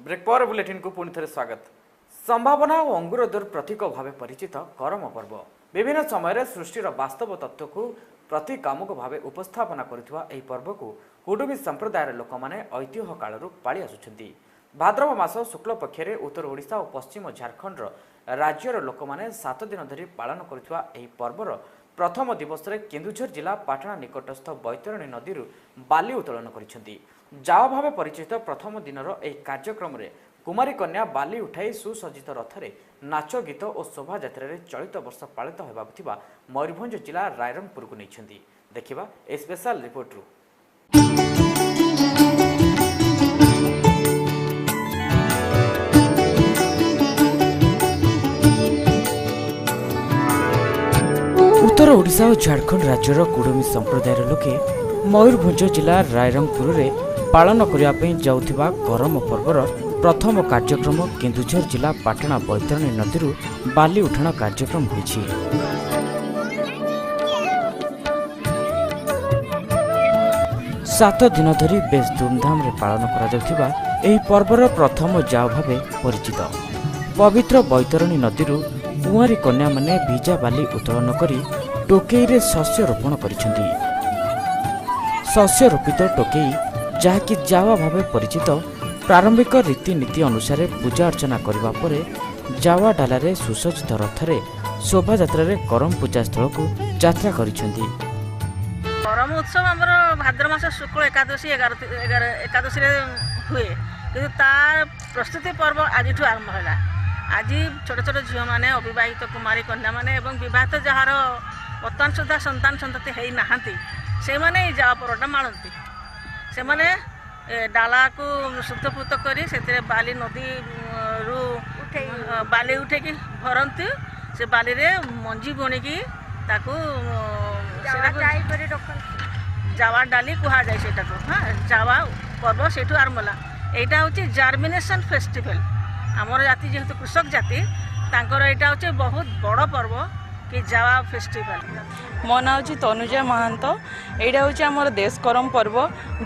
Brake ପରେ ବୁଲେଟିନ୍କୁ ପୁଣି ଥରେ ସ୍ୱାଗତ। ସମ୍ଭାବନା ଓ ଅଙ୍ଗୁରୋଦର ପ୍ରତୀକ ଭାବେ ପରିଚିତ କରମ ପର୍ବ ବିଭିନ୍ନ ସମୟରେ ସୃଷ୍ଟିର ବାସ୍ତବ ତତ୍ତ୍ୱକୁ ପ୍ରତିକାମୁକ ଭାବେ ଉପସ୍ଥାପନା କରୁଥିବା ଏହି ପର୍ବକୁ କୁଡୁମି ସମ୍ପ୍ରଦାୟର ଲୋକମାନେ ଐତିହ୍ୟ କାଳରୁ ପାଳି ଆସୁଛନ୍ତି। ଭାଦ୍ରବ ମାସ ଶୁକ୍ଳ ପକ୍ଷରେ ଉତ୍ତର ଓଡ଼ିଶା ଓ ପଶ୍ଚିମ ଝାଡ଼ଖଣ୍ଡର ରାଜ୍ୟର ଲୋକମାନେ 7 ଦିନ ଧରି ପାଳନ କରୁଥିବା ଏହି ପର୍ବର ପ୍ରଥମ ଦିବସରେ କେନ୍ଦୁଝର ଜିଲ୍ଲା ପାଟଣା ନିକଟସ୍ଥ ବୈତରଣୀ ନଦୀରୁ ବାଲି ଉତ୍ତୋଳନ କରିଛନ୍ତି। ଯାଅ ଭାବେ ପରିଚିତ ପ୍ରଥମ ଦିନର ଏହି କାର୍ଯ୍ୟକ୍ରମରେ କୁମାରୀ କନ୍ୟା ବାଲି ଉଠାଇ ସୁସଜ୍ଜିତ ରଥରେ ନାଚ ଗୀତ ଓ ଶୋଭାଯାତ୍ରାରେ ଚଳିତ ବର୍ଷ ପାଳିତ ହେବାକୁ ଥିବା ମୟୂରଭଞ୍ଜ ଜିଲ୍ଲା ରାଇରଙ୍ଗପୁରକୁ ନେଇଛନ୍ତି। ଦେଖିବା ଏ ସ୍ପେଶାଲ ରିପୋର୍ଟରୁ। ଉତ୍ତର ଓଡ଼ିଶା ଓ ଝାଡ଼ଖଣ୍ଡ ରାଜ୍ୟର କୁଡ଼ୁମୀ ସମ୍ପ୍ରଦାୟର ଲୋକେ ମୟୂରଭଞ୍ଜ ଜିଲ୍ଲା ରାଇରଙ୍ଗପୁରରେ ପାଳନ କରିବା ପାଇଁ ଯାଉଥିବା କରମ ପର୍ବର ପ୍ରଥମ କାର୍ଯ୍ୟକ୍ରମ କେନ୍ଦୁଝର ଜିଲ୍ଲା ପାଟଣା ବୈତରଣୀ ନଦୀରୁ ବାଲି ଉଠାଣ କାର୍ଯ୍ୟକ୍ରମ ହୋଇଛି। 7 ଦିନ ଧରି ବେଶ୍ ଧୁମଧାମରେ ପାଳନ କରାଯାଉଥିବା ଏହି ପର୍ବର ପ୍ରଥମ ଯାଅ ଭାବେ ପରିଚିତ ପବିତ୍ର ବୈତରଣୀ ନଦୀରୁ କୁଆଁରୀ କନ୍ୟାମାନେ ଭିଜା ବାଲି ଉତ୍ତୋଳନ କରି ଟୋକେଇରେ ଶସ୍ୟ ରୋପଣ କରିଛନ୍ତି। ଶସ୍ୟ ରୋପିତ ଟୋକେଇ, ଯାହାକି ଜାୱା ଭାବେ ପରିଚିତ, ପ୍ରାରମ୍ଭିକ ରୀତିନୀତି ଅନୁସାରେ ପୂଜା ଅର୍ଚ୍ଚନା କରିବା ପରେ ଜାୱା ଡାଲାରେ ସୁସଜ୍ଜିତ ରଥରେ ଶୋଭାଯାତ୍ରାରେ କରମ ପୂଜା ସ୍ଥଳକୁ ଯାତ୍ରା କରିଛନ୍ତି। କରମ ଉତ୍ସବ ଆମର ଭାଦ୍ର ମାସ ଶୁକ୍ଳ ଏକାଦଶୀ 11 ଏକାଦଶୀରେ ହୁଏ, କିନ୍ତୁ ତାର ପ୍ରସ୍ତୁତି ପର୍ବ ଆଜିଠୁ ଆରମ୍ଭ ହେଲା। ଆଜି ଛୋଟ ଛୋଟ ଝିଅମାନେ, ଅବିବାହିତ କୁମାରୀ କନ୍ୟାମାନେ ଏବଂ ବିବାହିତ ଯାହାର ବର୍ତ୍ତମାନ ସୁଦ୍ଧା ସନ୍ତାନ ସନ୍ତତି ହେଇନାହାନ୍ତି, ସେମାନେ ଏଇ ଯାଆ ପର୍ବଟା ମାଣନ୍ତି। ସେମାନେ ଡାଲାକୁ ଶୁଦ୍ଧପୁତ କରି ସେଥିରେ ବାଲି ନଦୀରୁ ବାଲି ଉଠେଇକି ଭରନ୍ତି। ସେ ବାଲିରେ ମଞ୍ଜି ବୁଣିକି ତାକୁ ଜାୱା ଡାଲି କୁହାଯାଏ ସେଇଟାକୁ। ହଁ, ଜାୱା ପର୍ବ ସେଇଠୁ ଆରମ୍ଭ ହେଲା। ଏଇଟା ହେଉଛି ଜାର୍ମିନେସନ୍ ଫେଷ୍ଟିଭାଲ। ଆମର ଜାତି ଯେହେତୁ କୃଷକ ଜାତି, ତାଙ୍କର ଏଇଟା ହେଉଛି ବହୁତ ବଡ଼ ପର୍ବ କି ଜାୱା ଫେଷ୍ଟିଭାଲ। ମୋ ନାଁ ହେଉଛି ତନୁଜା ମହାନ୍ତ। ଏଇଟା ହେଉଛି ଆମର ଦେଶ କରମ ପର୍ବ,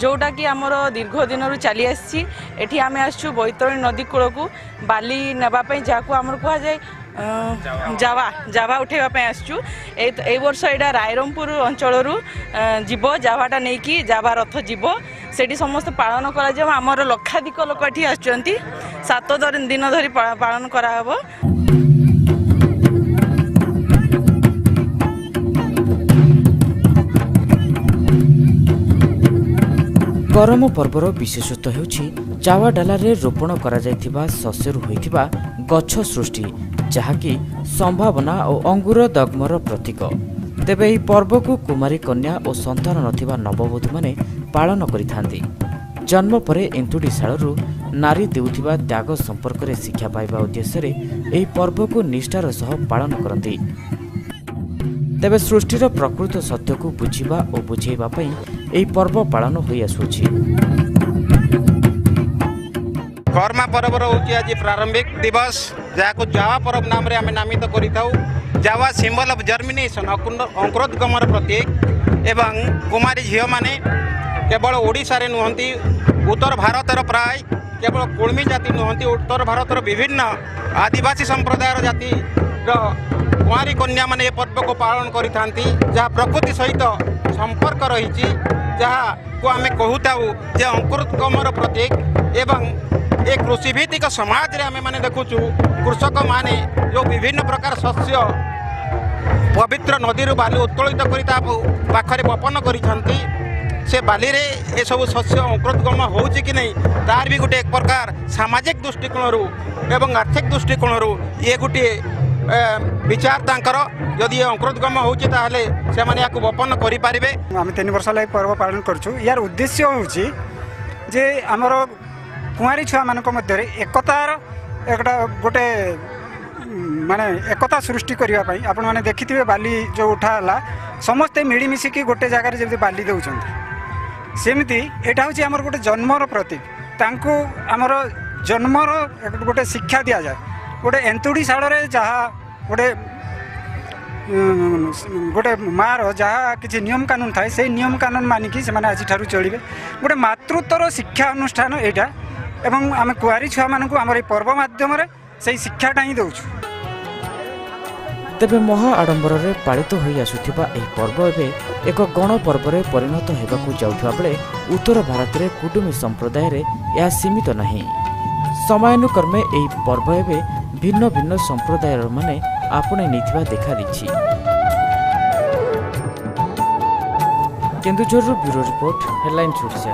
ଯେଉଁଟାକି ଆମର ଦୀର୍ଘ ଦିନରୁ ଚାଲି ଆସିଛି। ଏଠି ଆମେ ଆସିଛୁ ବୈତରଣୀ ନଦୀ କୂଳକୁ ବାଲି ନେବା ପାଇଁ, ଯାହାକୁ ଆମର କୁହାଯାଏ ଜାୱା ଉଠେଇବା ପାଇଁ ଆସିଛୁ। ଏଇ ବର୍ଷ ଏଇଟା ରାଇରଙ୍ଗପୁର ଅଞ୍ଚଳରୁ ଯିବ, ଜାୱାଟା ନେଇକି ଜାୱା ରଥ ଯିବ, ସେଠି ସମସ୍ତେ ପାଳନ କରାଯିବ। ଆମର ଲକ୍ଷାଧିକ ଲୋକ ଏଠି ଆସୁଛନ୍ତି। 7 ଦିନ ଧରି ପାଳନ କରାହେବ। କରମ ପର୍ବର ବିଶେଷତ୍ୱ ହେଉଛି ଚାୱା ଡାଲାରେ ରୋପଣ କରାଯାଇଥିବା ଶସ୍ୟରୁ ହୋଇଥିବା ଗଛ ସୃଷ୍ଟି, ଯାହାକି ସମ୍ଭାବନା ଓ ଅଙ୍ଗୁର ଦଗ୍ମର ପ୍ରତୀକ। ତେବେ ଏହି ପର୍ବକୁ କୁମାରୀ କନ୍ୟା ଓ ସନ୍ତାନ ନଥିବା ନବବଧୂମାନେ ପାଳନ କରିଥାନ୍ତି। ଜନ୍ମ ପରେ ଏନ୍ତୁଡ଼ିଶାଳରୁ ନାରୀ ଦେଉଥିବା ତ୍ୟାଗ ସମ୍ପର୍କରେ ଶିକ୍ଷା ପାଇବା ଉଦ୍ଦେଶ୍ୟରେ ଏହି ପର୍ବକୁ ନିଷ୍ଠାର ସହ ପାଳନ କରନ୍ତି। ତେବେ ସୃଷ୍ଟିର ପ୍ରକୃତ ସତ୍ୟକୁ ବୁଝିବା ଓ ବୁଝେଇବା ପାଇଁ ଏହି ପର୍ବ ପାଳନ ହୋଇ ଆସୁଅଛି। କର୍ମା ପର୍ବର ହେଉଛି ଆଜି ପ୍ରାରମ୍ଭିକ ଦିବସ, ଯାହାକୁ ଜାୱା ପରବ ନାମରେ ଆମେ ନାମିତ କରିଥାଉ। ଜାୱା ସିମ୍ବଲ ଅଫ୍ ଜର୍ମିନେସନ୍, ଅଙ୍କୁରୋଦ୍ଗମର ପ୍ରତୀକ। ଏବଂ କୁମାରୀ ଝିଅମାନେ କେବଳ ଓଡ଼ିଶାରେ ନୁହନ୍ତି, ଉତ୍ତର ଭାରତର ପ୍ରାୟ କେବଳ କୁର୍ମୀ ଜାତି ନୁହନ୍ତି, ଉତ୍ତର ଭାରତର ବିଭିନ୍ନ ଆଦିବାସୀ ସମ୍ପ୍ରଦାୟର ଜାତିର କୁଆଁରୀ କନ୍ୟାମାନେ ଏ ପର୍ବକୁ ପାଳନ କରିଥାନ୍ତି, ଯାହା ପ୍ରକୃତି ସହିତ ସମ୍ପର୍କ ରହିଛି, ଯାହାକୁ ଆମେ କହୁଥାଉ ଯେ ଅଙ୍କୁରୋଦ୍ଗମର ପ୍ରତୀକ। ଏବଂ ଏ କୃଷିଭିତ୍ତିକ ସମାଜରେ ଆମେମାନେ ଦେଖୁଛୁ କୃଷକମାନେ ଯେଉଁ ବିଭିନ୍ନ ପ୍ରକାର ଶସ୍ୟ ପବିତ୍ର ନଦୀରୁ ବାଲି ଉତ୍ତୋଳିତ କରି ତା ପାଖରେ ବପନ କରିଛନ୍ତି, ସେ ବାଲିରେ ଏସବୁ ଶସ୍ୟ ଅଙ୍କୁରୋଦ୍ଗମ ହେଉଛି କି ନାହିଁ, ତାର ବି ଗୋଟେ ଏକ ପ୍ରକାର ସାମାଜିକ ଦୃଷ୍ଟିକୋଣରୁ ଏବଂ ଆର୍ଥିକ ଦୃଷ୍ଟିକୋଣରୁ ଇଏ ଗୋଟିଏ ବିଚାର ତାଙ୍କର। ଯଦି ଏ ଅଙ୍କୁରୋଦ୍ଗମ ହେଉଛି ତାହେଲେ ସେମାନେ ଏହାକୁ ବପନ କରିପାରିବେ। ଆମେ 3 ବର୍ଷ ହେଲା ପର୍ବ ପାଳନ କରୁଛୁ। ୟାର ଉଦ୍ଦେଶ୍ୟ ହେଉଛି ଯେ ଆମର କୁଆଁରୀ ଛୁଆମାନଙ୍କ ମଧ୍ୟରେ ଏକତାର একটা ଗୋଟେ ମାନେ ଏକତା ସୃଷ୍ଟି କରିବା ପାଇଁ। ଆପଣମାନେ ଦେଖିଥିବେ ବାଲି ଯେଉଁ ଉଠା ହେଲା, ସମସ୍ତେ ମିଳିମିଶିକି ଗୋଟେ ଜାଗାରେ ଯେମିତି ବାଲି ଦେଉଛନ୍ତି, ସେମିତି ଏଇଟା ହେଉଛି ଆମର ଗୋଟେ ଜନ୍ମର ପ୍ରତୀକ। ତାଙ୍କୁ ଆମର ଜନ୍ମର ଗୋଟେ ଶିକ୍ଷା ଦିଆଯାଏ। ଗୋଟେ ଏନ୍ତୁଡ଼ିଶାଳରେ ଯାହା ଗୋଟେ ଗୋଟେ ମାଆର ଯାହା କିଛି ନିୟମ କାନୁନ ଥାଏ, ସେଇ ନିୟମ କାନୁନ ମାନିକି ସେମାନେ ଆଜିଠାରୁ ଚଳିବେ। ଗୋଟେ ମାତୃତ୍ୱର ଶିକ୍ଷା ଅନୁଷ୍ଠାନ ଏଇଟା। ଏବଂ ଆମେ କୁଆଁରୀ ଛୁଆମାନଙ୍କୁ ଆମର ଏଇ ପର୍ବ ମାଧ୍ୟମରେ ସେଇ ଶିକ୍ଷାଟା ହିଁ ଦେଉଛୁ। ତେବେ ମହା ଆଡ଼ମ୍ବରରେ ପାଳିତ ହୋଇ ଆସୁଥିବା ଏହି ପର୍ବ ଏବେ ଏକ ଗଣପର୍ବରେ ପରିଣତ ହେବାକୁ ଯାଉଥିବା ବେଳେ ଉତ୍ତର ଭାରତରେ କୁଡୁମୀ ସମ୍ପ୍ରଦାୟରେ ଏହା ସୀମିତ ନାହିଁ। ସମୟାନୁକ୍ରମେ ଏହି ପର୍ବ ଏବେ ଭିନ୍ନ ଭିନ୍ନ ସମ୍ପ୍ରଦାୟର ମାନେ ଆପଣେଇ ନେଇଥିବା ଦେଖାଦେଇଛି। କେନ୍ଦୁଝରରୁ ବ୍ୟୁରୋ ରିପୋର୍ଟ, ହେଡଲାଇନ୍ସ ଓଡ଼ିଶା।